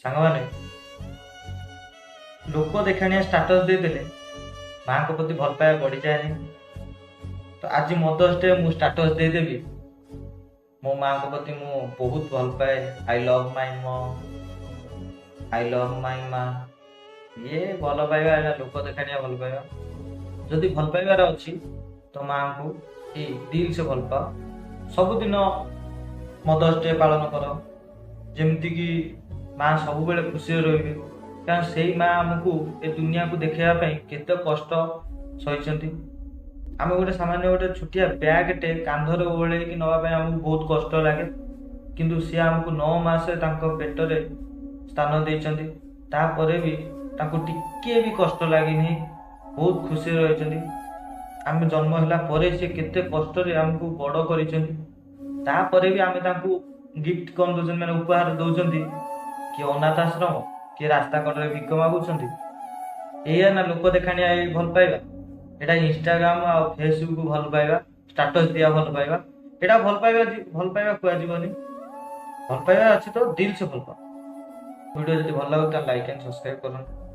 ସାଙ୍ଗମାନେ, ଲୋକ ଦେଖାଣିଆ ଷ୍ଟାଟସ୍ ଦେଇଦେଲେ ମାଆଙ୍କ ପ୍ରତି ଭଲ ପାଇବା ବଢ଼ିଯାଏନି। ତ ଆଜି ମଦର୍ସ ଡେ, ମୁଁ ଷ୍ଟାଟସ୍ ଦେଇଦେବି, ମୋ ମାଆଙ୍କ ପ୍ରତି ମୁଁ ବହୁତ ଭଲ ପାଏ, I love my mom, I love my ମା। ଇଏ ଭଲ ପାଇବା, ଏଇଟା ଲୋକ ଦେଖାଣିଆ ଭଲ ପାଇବା। ଯଦି ଭଲ ପାଇବାର ଅଛି ତ ମାଆଙ୍କୁ କି ଦିଲ ସେ ଭଲ ପାଅ। ସବୁଦିନ ମଦର୍ସ ଡେ ପାଳନ କର, ଯେମିତିକି ମା ସବୁବେଳେ ଖୁସିରେ ରହିବେ। କାରଣ ସେଇ ମା ଆମକୁ ଏ ଦୁନିଆକୁ ଦେଖେଇବା ପାଇଁ କେତେ କଷ୍ଟ ସହିଛନ୍ତି। ଆମେ ଗୋଟେ ସାମାନ୍ୟ ଗୋଟେ ଛୋଟିଆ ବ୍ୟାଗଟେ କାନ୍ଧରେ ଓହଳେଇକି ନେବା ପାଇଁ ଆମକୁ ବହୁତ କଷ୍ଟ ଲାଗେ, କିନ୍ତୁ ସିଏ ଆମକୁ 9 ମାସ ତାଙ୍କ ପେଟରେ ସ୍ଥାନ ଦେଇଛନ୍ତି। ତାପରେ ବି ତାଙ୍କୁ ଟିକିଏ ବି କଷ୍ଟ ଲାଗିନି, ବହୁତ ଖୁସିରେ ରହିଛନ୍ତି। ଆମେ ଜନ୍ମ ହେଲା ପରେ ସେ କେତେ କଷ୍ଟରେ ଆମକୁ ବଡ଼ କରିଛନ୍ତି। ତାପରେ ବି ଆମେ ତାଙ୍କୁ ଗିଫ୍ଟ କ'ଣ ଦଉଛନ୍ତି, ମାନେ ଉପହାର ଦଉଛନ୍ତି? କିଏ ଅନାଥ ଆଶ୍ରମ, କିଏ ରାସ୍ତା କଡ଼ରେ ଭିକ ମାଗୁଛନ୍ତି। ଏଇଆ ନା ଲୋକ ଦେଖାଣିଆ ଏଇ ଭଲ ପାଇବା? ଏଇଟା ଇନଷ୍ଟାଗ୍ରାମ ଆଉ ଫେସବୁକ୍ ଭଲ ପାଇବା, ଷ୍ଟାଟସ୍ ଦିଆ ଭଲ ପାଇବା। ଏଇଟା ଭଲ ପାଇବା, ଭଲ ପାଇବା କୁହାଯିବନି। ଭଲ ପାଇବା ଅଛି ତ ଦିଲ ସେ ଭଲ ପାଅ। ଭିଡ଼ିଓ ଯଦି ଭଲ ଲାଗୁଛି, ତାହେଲେ ଲାଇକ୍ ଆଣ୍ଡ ସବସ୍କ୍ରାଇବ୍ କରନ୍ତୁ।